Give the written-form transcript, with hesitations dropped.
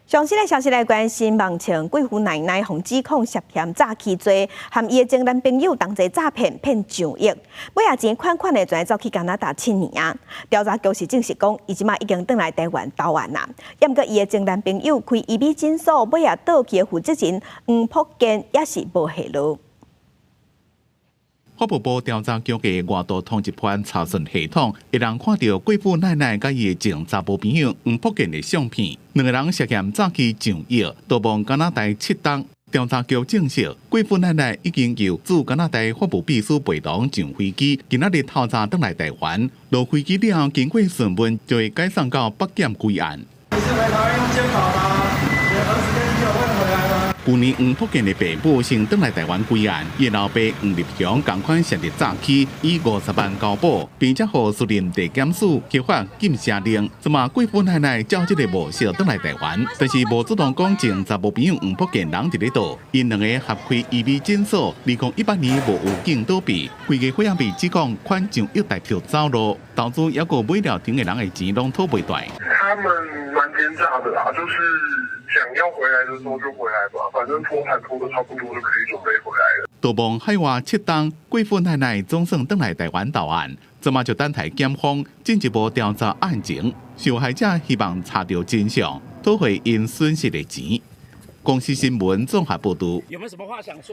上新的消息來關心，網傳貴婦奶奶予指控涉嫌詐欺罪，和伊的前男朋友同齊詐騙騙上億，尾仔錢款款的全走去加拿大七年啊！調查局是證實講，伊這馬已經轉來台灣投案啦。毋過伊的前男朋友開醫美診所，尾仔倒去的負責人黃福建也是無下落。法務部調查局的外島通緝犯查詢系統，會當看著貴婦奶奶佮伊的前查埔朋友黃福建的相片，兩個人涉嫌詐欺上億，逃亡加拿大7冬。調查局證實，貴婦奶奶已經由駐加拿大法務秘書陪同上飛機，今仔日透早轉來台灣。落飛機了後，經過詢問，就會解送到北檢歸案。你是回台灣用健保嗎？你的兒子跟女友會回來嗎？舊年黃福建的爸母先轉來台灣歸案，伊老爸黃立雄仝款涉入詐欺，以50萬交保，並且予士林地檢署核發禁聲令。這馬貴婦奶奶照這个模式轉來台灣，但是無主動講前查某朋友黃福建人佇咧佗，𪜶兩个合開醫美診所，2018年無預警倒閉，規个伙仔被指控款上億台票走路，投資猶閣買了頂个人的錢攏討袂回。他們蠻奸詐的啦，就是想要回來的時候就回來吧，反正拖盤拖得差不多就可以準備回來了。逃亡海外7冬，貴婦奶奶總算轉來台灣投案，這馬就等待檢方進一步調查案情。受害者希望查著真相，討回𪜶損失的錢。公視新聞綜合報導。有沒有什麼話想說？